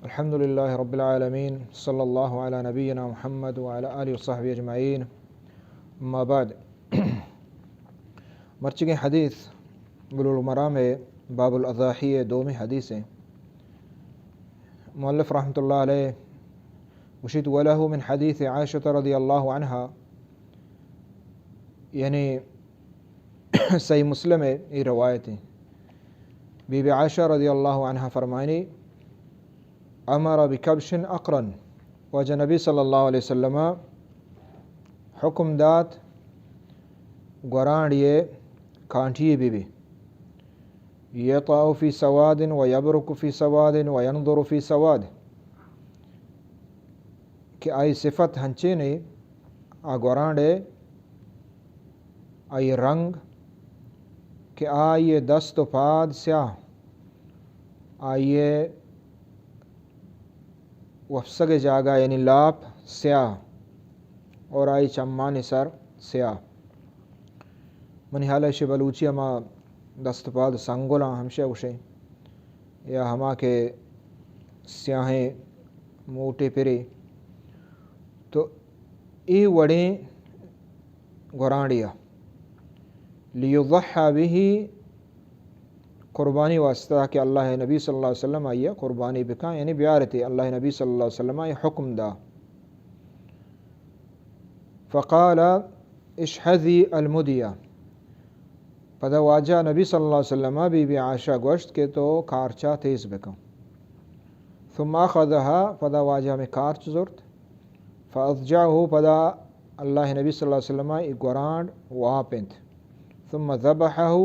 الحمد لله رب العالمين، صلى الله على نبينا محمد وعلى آله وصحبه أجمعين. أما بعد. مرچگیں حدیث بلوغ المرام باب الأضاحی دومی حدیث ہیں. مؤلف رحمۃ اللہ علیہ گوشیت: وله من حديث عائشة رضي الله عنها، یعنی صحیح مسلم ءِ اے روایت ایں. بی بی عائشہ رضی اللہ عنہا فرمائنی: امر بکبش اقرن، واجہ نبی صلی اللہ علیہ وسلم حکم دات گورانڈی ءِ کانٹی بہ بی، یطأ فی سواد و یبرک فی سواد و ینظر فی سواد، کہ آئی صفت ہنچین ایں، آ گورانڈ ءِ آئی رنگ کہ آئی دست و پاد سیاہ، آئی وپسگ جاگہ یعنی لاپ سیاہ اور آئی چمانی سر سیاہ. منی حال ایشی بلوچی ہما دست و پاد سنگلاں ہمشہ گوشیں، یا ہما کہ سیاہیں موٹے پرے. تو اے وڑیں گورانڈیا، لیضحی بہ، قربانی واسطہ کہ اللہ نبی صلی اللہ علیہ وسلم آئی قربانی بکاں، یعنی بیارتے، اللہ نبی صلی اللہ علیہ وسلم آئی حکم دا. فقال اشحذی المدیہ، پدا واجہ نبی صلی اللہ علیہ وسلم بی بی عائشہ گوشت کہ تو کارچا تیز بکن. ثم اخذها، پدا واجہ ہمیں کارچ زرت. فاضجعه، پدا اللہ نبی صلی اللہ علیہ وسلم ای گورانڈ واپنت. ثم ذبحه،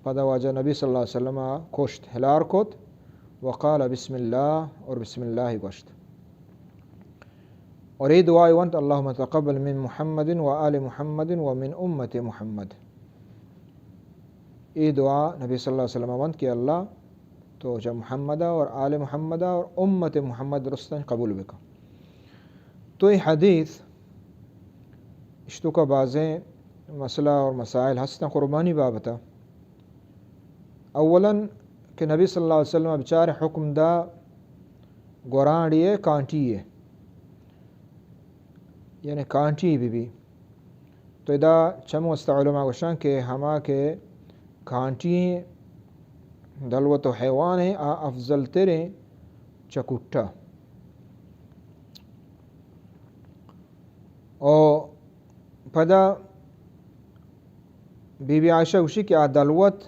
پدا واجہ نبی صلی اللہ علیہ وسلم کشت، ہلار کت. وقال بسم اللہ، اور بسم اللہ گوشت. اور اے دعا ونت: اللهم تقبل من محمد و آل محمد و من امت محمد. اے دعا نبی صلی اللہ علیہ وسلم ونت کہ اللہ تو چہ محمد اور آل محمد اور امت محمد درستاں قبول بکن. تو اے حدیث اشتوکا بازیں مسئلہ اور مسائل ہستاں قربانی بابتا. اولاً کہ نبی صلی اللہ علیہ وسلم بچار حکم دا گورانڈی ءِ کانٹی ءِ، یعنی کانٹی بہ بی. تو ادا چم واسطہ علماء گوشاں کہ ہما کہ کانٹی دلوت و حیوان ہیں، آ افضل تریں چکوٹا. او پدا بی بی عائشہ گوشی کہ آ دلوت،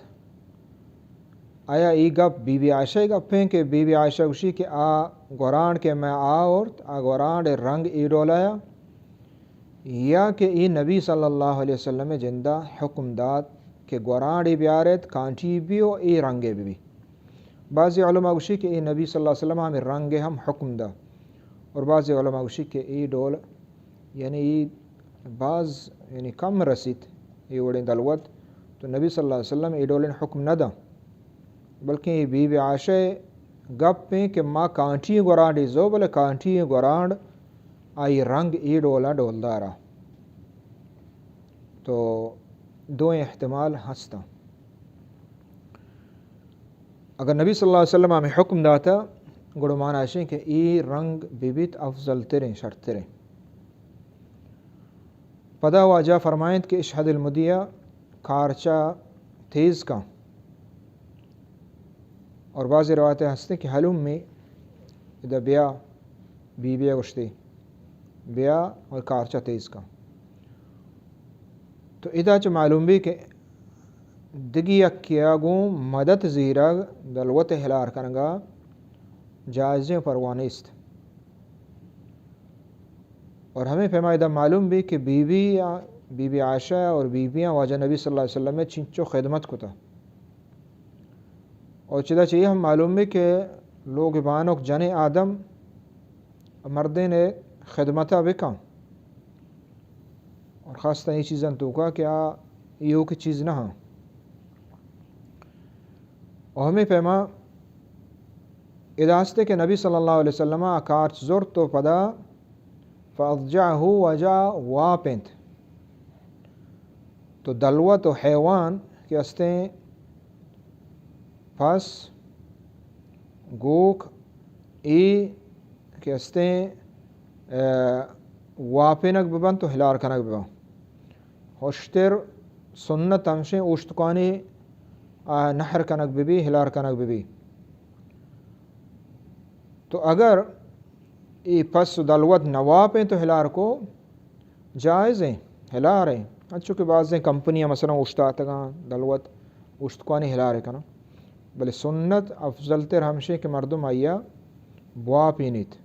آیا ای گپ بی بی عائشہ گپ ہیں کہ بی بی عائشہ گوشی کہ آ گورانڈ کہ میں آورت، آ گورانڈ رنگ ای ڈولایا، یا کہ ای نبی صلی اللہ علیہ وسلم جندہ حکم دات کہ گورانڈی بیارت، کانٹی بی و ای رنگے بی. بعضی علماء گوشی کہ ای نبی صلی اللہ علیہ وسلم ہمیں رنگ ہم حکم دا، اور بعضی علماء گوشی کہ ای ڈول یعنی ای باز یعنی کم رسیت ای وڑیں دلوت، تو نبی صلی اللہ علیہ وسلم ای ڈولیں حکم نہ داں، بلکہ ای بی بی عائشہ گپ ہیں کہ ما کانٹی گورانڈی زو، بلے کانٹی گورانڈ آئی رنگ ای ڈولا ڈولدارا. تو دو احتمال ہستاں. اگر نبی صلی اللہ علیہ وسلم ہمیں حکم داتا، گڑا مانا اشیں کہ ای رنگ ببیت افضل تریں، شرتریں. پدا واجہ فرمائنت کہ اشحذ المدیہ، کارچا تیز کن. اور بعضی روایتیں ہستیں کہ ہلمی ادا بیا، بی بی گوشتی، بیا اور کارچا تیز کن. تو ادا چہ معلوم بی کہ دگی یکیا گوں مدد زیرگ دلوت ہلار کنگا جائزیں پرواہ نیست. اور ہمیں پیما ادا معلوم بی کہ بی بی، بی بی عائشہ اور بی بیاں واجہ نبی صلی اللہ علیہ وسلم چنچو خدمت کتا. اور چدا چہ یہ ہم معلوم بی کہ لوگ بانک جن آدم مردین خدمتا بکن. اور خاص طور یہ چیزاں توکا کہ آ ایوک چیز نہ ہاں. اور ہمیں پیما ادا ہستے کہ نبی صلی اللہ علیہ وسلم آ کارچ زرت تو پدا فاضجعه، واجہ واپنت. تو دلوت و حیوان کہ ہستیں پس، گوک، اے کہ استیں، آ، واپینگ ببنت و ہلار کنگ ببنت۔ ہشتر سنت ہمشیں اوشتکانی، آ، نحر کنگ ببی، ہلار کنگ ببی۔ تو اگر اے پس و دلوت نواپیں تو ہلار کو، جائز ہیں، ہلار ہیں۔ انچو کہ بعضیں کمپنیاں مثلاً اوشتاتگاں، دلوت اوشتکانی ہلار کناں۔ بلے سنت افضل تر ہمشیں کہ مردم آئیا بواپینیت۔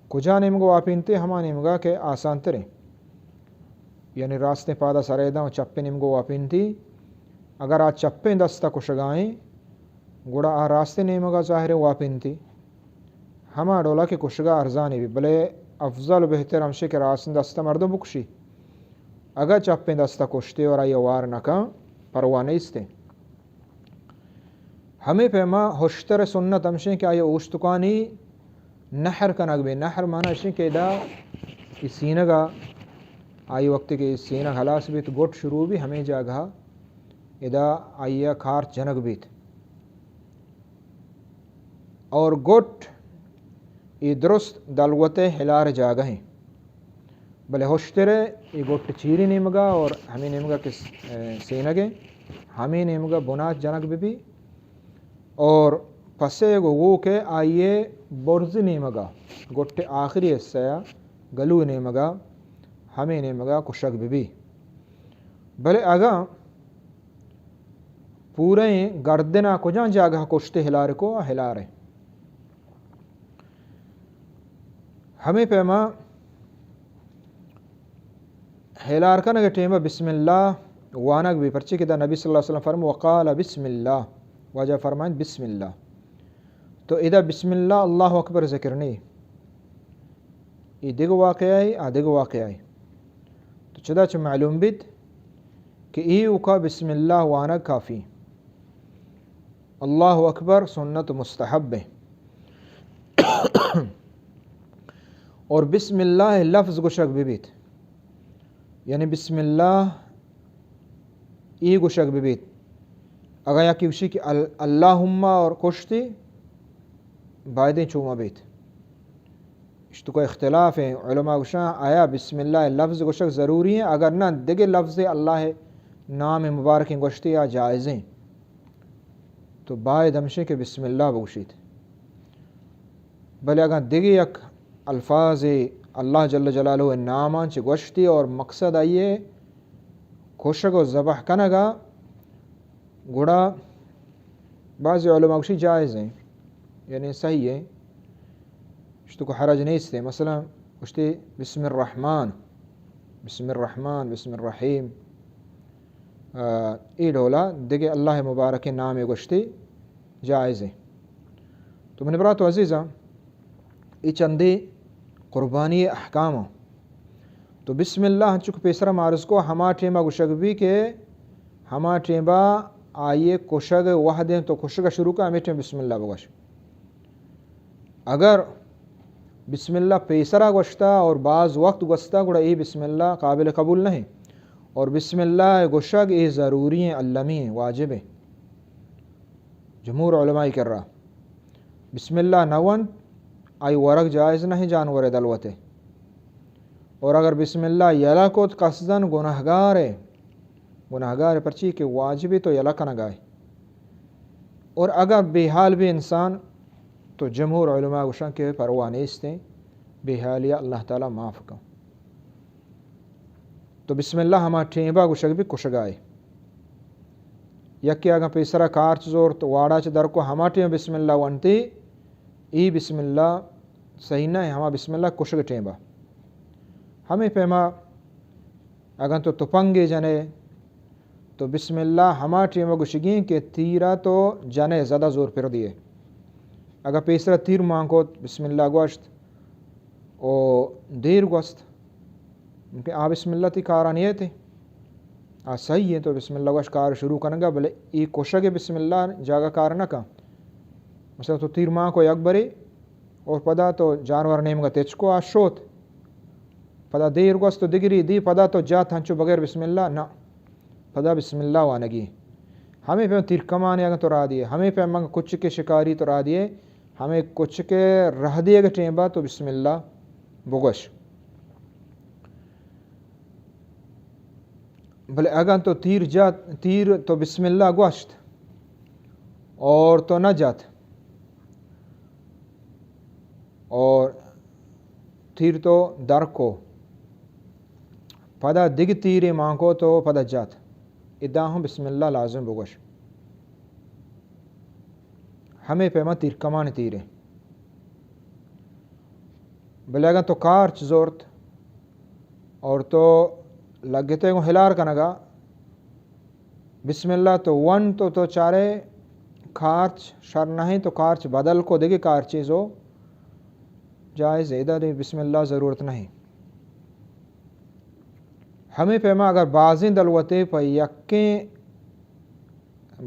کجا نیمگا واپینتے؟ ہما نیمگا کہ آسان تریں۔ یعنی راستیں پادا سرے داں و چپیں نیمگا واپینتی۔ اگر آ چپیں دستا کشگائیں، گڑا آ راستیں نیمگا ظاہر واپینتی۔ ہما ڈولا کہ کشگا ارزانی بی، بلے افضل و بہتر ہمشی کہ راستیں دستا مردم بکشی۔ اگاں چپیں دستا کشتے اور آئی وار نکاں، پرواہ نیستیں۔ ہمے پیما ہشتر سنت ہمشیں کہ آئی اوشتکانی نحر کنگ بی۔ نحر معنی اشیں کہ ادا ای سینگا آئی وقت کہ ای سینگ ہلاس بیت، گٹ شروع بی، ہمیں جاگہ ادا آئی کارچ جنگ بیت۔ اور گٹ اے درست دلوت ہلار جاگہ ہیں۔ بلے ہشتر اے گٹ چیری نیمگا اور ہمیں نیمگا کہ س-، اے، سینگ ہیں، ہمیں نیمگا بنات جنگ ببی اور پسے گو گو کہ آئیے برز نیمگا، گٹ آخری حصہ گلو نیمگا، ہمیں نیمگا کشگ ببی۔ بلے اگاں پوریں گردنا کجاں جاگہ کشتے ہلار کو، آ ہلارے۔ ہمیں پیما ہلار کنگ ٹیمہ بسم اللہ وانگ بی، پرچے کہ دا نبی صلی اللہ علیہ وسلم فرمو، وقال بسم اللہ، واجہ فرمائیں بسم اللہ۔ تو ادا بسم اللہ، اللہ اکبر ذکر نہیں۔ ای دگہ واقعہ ہے، آ دگہ واقعہ ہے۔ تو چدا چہ معلوم بیت کہ ای اوکا بسم اللہ وانگ کافی۔ اللہ اکبر سنت مستحب ہے۔ اور بسم اللہ لفظ گوشگ ببیت۔ یعنی بسم اللہ ای گوشگ ببیت۔ اگاں یکی گوشی کہ ال-، اللہم اور کشتی، بایدیں چوما بیت۔ اشتو کو اختلاف ہیں، علماء گوشاں آیا بسم اللہ لفظ گوشگ ضروری ہیں، اگر نہ دگہ لفظ اللہ نام مبارکیں گوشتی یا جائزیں۔ تو باید ہمشیں کہ بسم اللہ بگوشیت۔ بلے اگاں دگہ یک الفاظ اللہ جل جلالہ نامان چہ گوشتی اور مقصد آئیے کشگ و ذبح کنگا، گڑا بعض علماء گوشی جائز ہیں، یعنی صحیح ہیں، اشتو کو حرج نیست ہے۔ مثلاً گوشتی بسم الرحمن، بسم الرحمن، بسم الرحیم، آ، ای ڈولا دگہ اللہ مبارک نام گوشتی جائز ہے۔ تو منی برات و عزیزاں، ای چندی قربانی احکام۔ تو بسم اللہ انچو کہ پیسرا ما عرض کو، ہما ٹیما گوشگ بی کہ ہما ٹیما آئیے کشگ وحدیں تو کشگ شروع کا، ہمیں ٹیم بسم اللہ بگوش۔ اگر بسم اللہ پیسرا گوشتا اور بعض وقت گوستا، گڑا اے بسم اللہ قابل قبول نہیں۔ اور بسم اللہ گوشگ اے ضروری ہیں، المی ہیں، واجب ہیں۔ جمہور علماء کرا بسم اللہ نہ ونت، آئی ورگ جائز نہیں، جانور دلوتے۔ اور اگر بسم اللہ یلہ کت قصداً گناہگار ہے، گناہگار ہے، پرچی کہ واجب ہے تو یلہ کنگائے۔ اور اگر بے حال بھی انسان تو جمہور علماء گوشن کہ پرواہ نیستیں، بے حالی اللہ تعالی معاف کن۔ تو بسم اللہ ہما ٹیمبا گوشگ بی کشگائے۔ یکی اگاں پیسرا کارچ زورت، واڑا چہ در کو، ہما ٹیم بسم اللہ ونتی، ای بسم اللہ صحیح نہ ہے، ہما بسم اللہ کشگ ٹیمبا۔ ہمیں پیما اگاں تو تپنگے جنے تو بسم اللہ ہما ٹیمبا گوشگی کہ تیرا تو جنے زدہ زور پر دیے۔ اگاں پیسرا تیر مان کت، بسم اللہ گوشت، او دیر گوست، کہ آ بسم اللہ تی کارا نیت۔ آ صحیح ہے، تو بسم اللہ گوش کار شروع کنگا، بلے ای کشگ بسم اللہ جاگہ کار نہ کن۔ مثلاً تو تیر مان کو یک بری اور پدا تو جانور نیمگا تچ کو آ شوت۔ پدا دیر گوست و دگری دی، پدا تو جات ہنچو بغیر بسم اللہ نہ۔ پدا بسم اللہ وانگی۔ ہمیں پیم تیر کمانے اگاں تو را دیے، ہمیں پیم اگاں کچکے شکاری تو را دیے، ہمے کچک ءَ رہ دیگ ءِ ٹیم ءَ تو بسم اللہ بگوش۔ بلے اگاں تو تیر جات، تیر تو بسم اللہ گوشت اور تو نہ جات اور تیر تو در کو، پدا دگہ تیرے مان کو تو پدا جات، ادا ہم بسم اللہ لازم بگوش۔ ہمے پیما تیر کمان تیرے۔ بلے اگاں تو کارچ زورت اور تو لگتے گوں ہلار کنگا، بسم اللہ تو ون تو، تو چارے کارچ شر نہیں، تو کارچ بدل کو دگہ کارچے زو، جائز، ادا دے بسم اللہ ضرورت نہیں۔ ہمے پیما اگر بازیں دلوتے پہ یکیں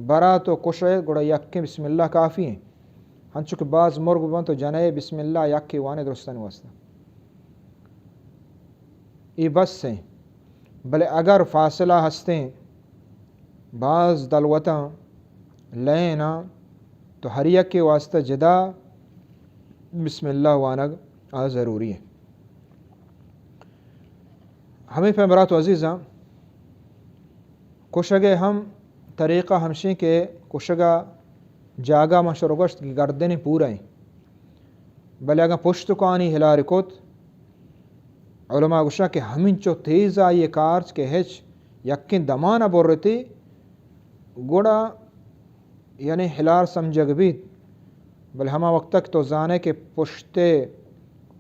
برا تو کشئے، گڑا یکیں بسم اللہ کافی ہیں۔ ہنچو کہ باز مرگ بنت تو جنئے بسم اللہ یکے وانے درستانی واسطہ۔ اے بس ہیں۔ بلے اگر فاصلہ ہستیں، باز دلوتاں، لیناں، تو ہر یکے واسطہ جدا بسم اللہ وانگ آ ضروری ہے۔ ہمے پیم برات و عزیزاں، کشگ ءِ ہم طریقہ ہمشیں کہ کشگ ءِ جاگہ ما شر گوشت کہ گردن پورا ہیں، بلے اگاں پشتکانی ہلار کت، علماء گوشاں کہ ہمینچو تیز آئی کارچ کہ ہچ یکیں دمان ءَ برتی، گڑا یعنی ہلار سمجھگ بیت، بلے ہما وقت کہ تو زانے کہ پشت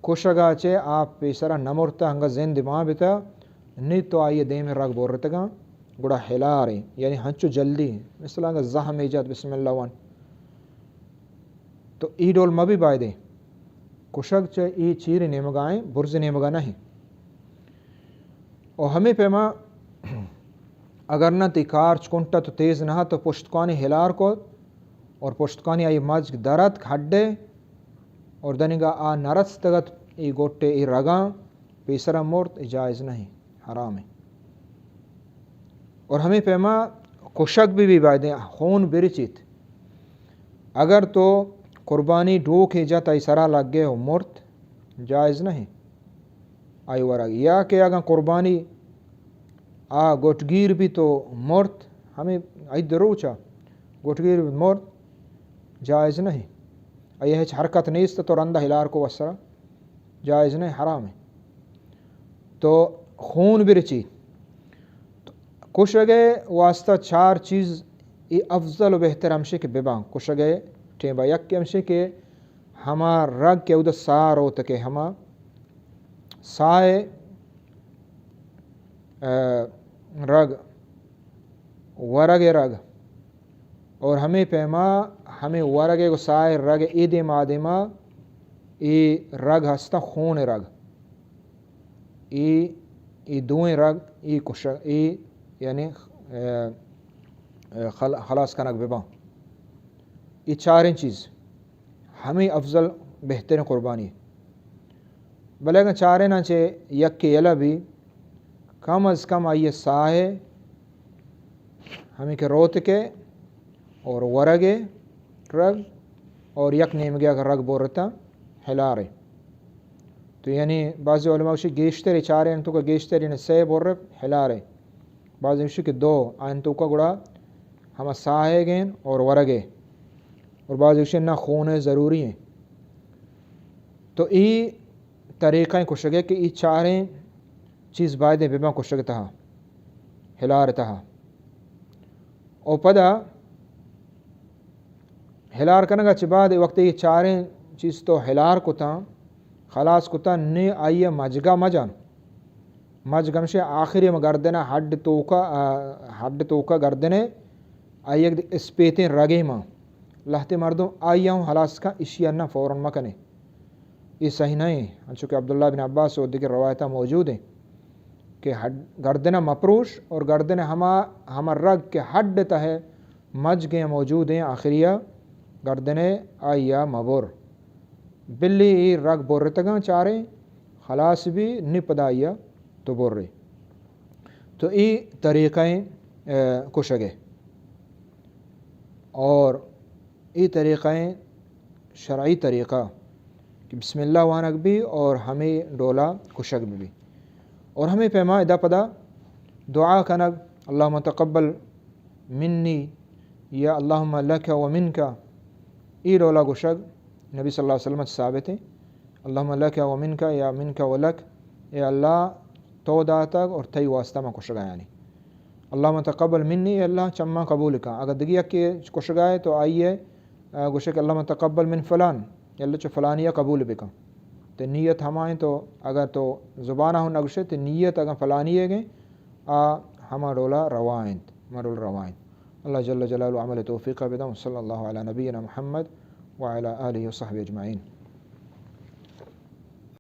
کشگا چہ آ پیسرا نہ مرتا، انگا زند مان بیتا، نی تو آئی دیم رگ برتگاں، گڑا ہلارے، یعنی ہنچو جلدی، مثلا انگا زہمے جات، بسم اللہ وان۔ تو ای ڈول مبی بایدے۔ کشگ چہ ای چیر نیمگا ہیں، برز نیمگا نہیں۔ و ہمے پیما اگر نہ تی کارچ کنٹت و تیز نہ ات و پشتکانی ہلار کت اور پشتکانی آئی مجگ در اتک ہڈے اور دنیگا آ نرستگ ات ای گٹے ای رگاں، پیسرا مرت، ای جائز نہیں، حرام ہے۔ اور ہمے پیما کشگ بھی، بھی بایدیں خون برچیت۔ اگر تو قربانی ڈوکے جت آئی سرا لگے و مرت، جائز نہیں آئی ورگ۔ یا کہ اگاں قربانی آ گٹگیر بیت و مرت، ہمے عید روچا گٹگیر بیت مرت، جائز نہیں۔ آئی ہچ حرکت نیست تو رندا ہلار کو وسرا، جائز نہیں، حرام ہے۔ تو خون برچی۔ تو کشگ ءِ واسطہ چار چیز ای افضل و بہتر ہمشی کہ بباں۔ کشگ ءِ ٹیمبا یک ہمشی کہ ہما رگ کہ اود ساہ روت کہ ہما ساہ، آ، رگ، ورگ رگ، اور ہمے پیما ہمے ورگ ءِ گوں ساہ رگ ءِ اے دیم آ دیما اے رگ ہستاں خون رگ۔ اے، اے دوئیں رگ، اے کش، اے یعنی، آ، آ، خل-، خلاص کنگ بباں۔ اے چاریں چیز ہمے افضل بہتریں قربانی۔ بلے اگاں چاریناں چہ یکے یلہ بی، کم از کم آئی ساہ ءِ ہمے کہ روتکے اور ورگ ءِ رگ اور یک نیمگے اگر رگ برتاں ہلار ءِ۔ تو یعنی بعضی علماء گوشی گیشتر، چاریں توکا گیشتر یعنی سہ بر ہلار ءِ۔ بعضی گوشی کہ دو، آئین توکا گڑا ہما ساہ ءِ گین اور ورگ ءِ۔ اور بعضی گوشی نہ، خون ضروری ہیں۔ تو ای طریقہ کشگ ءِ کہ ای چاریں چیز بایدیں بباں کشگ تہا، ہلار تہا۔ او پدا ہلار کنگا چہ بعد وقت ای چاریں چیز تو ہلار کتاں، خلاص کتاں، نی آئی مجگا مجان۔ مجگ ہمشی آخری ہم گردن ہڈ توکا، آ، ہڈ توکا گردن آئی یک اسپیتیں رگے ماں۔ لہتے مردم آئی ہم ہلاس کن، اشی نہ فوراً مکنے۔ اے صحیح نہ ایں، انچو کہ عبداللہ بن عباس و دگہ روایتاں موجود ہیں کہ ہڈ، گردن مپروش اور گردن ہما، ہما رگ کہ ہڈ تہ مجگیں موجود ہیں، آخریا گردن آئیا مبر۔ بلی اے رگ برتگاں چاریں، خلاص بی، نی پدا آئیا تو برے۔ تو اے طریقہ ایں، اے، کشگ ءِ۔ اور اے طریقہ ایں شرعی طریقہ کہ بسم اللہ وانگ بی اور ہمے ڈولا کشگ بی۔ اور ہمے پیما ادا پدا دعا کنگ، اللہم تقبل منی یا اللہم لک و منک، ای ڈولا گوشگ نبی صلی اللہ علیہ وسلم ثابت ہے۔ اللہم لک و منک یا منک و لک، اے اللہ تو داتگ اور تئی واسطہ ما کشگا یعنی۔ اللہم تقبل منی، اے اللہ چما قبول کن۔ اگر دگی یکے کشگا ہے تو آئیے، آ، گوشے کہ اللہم تقبل من فلان، اے اللہ چہ فلانی قبول بکن۔ تے نیت ہما ہیں تو اگر تو زبان ہوں نگوشے تے نیت اگر فلانی ہے گئے، آ ہما ڈولا روا انت، ہما ڈول روا انت۔ اللہ جل جلالہ عمل توفیق بدن۔ صلی اللہ علی نبینا محمد وعلی آلہ وصحبہ اجمعین۔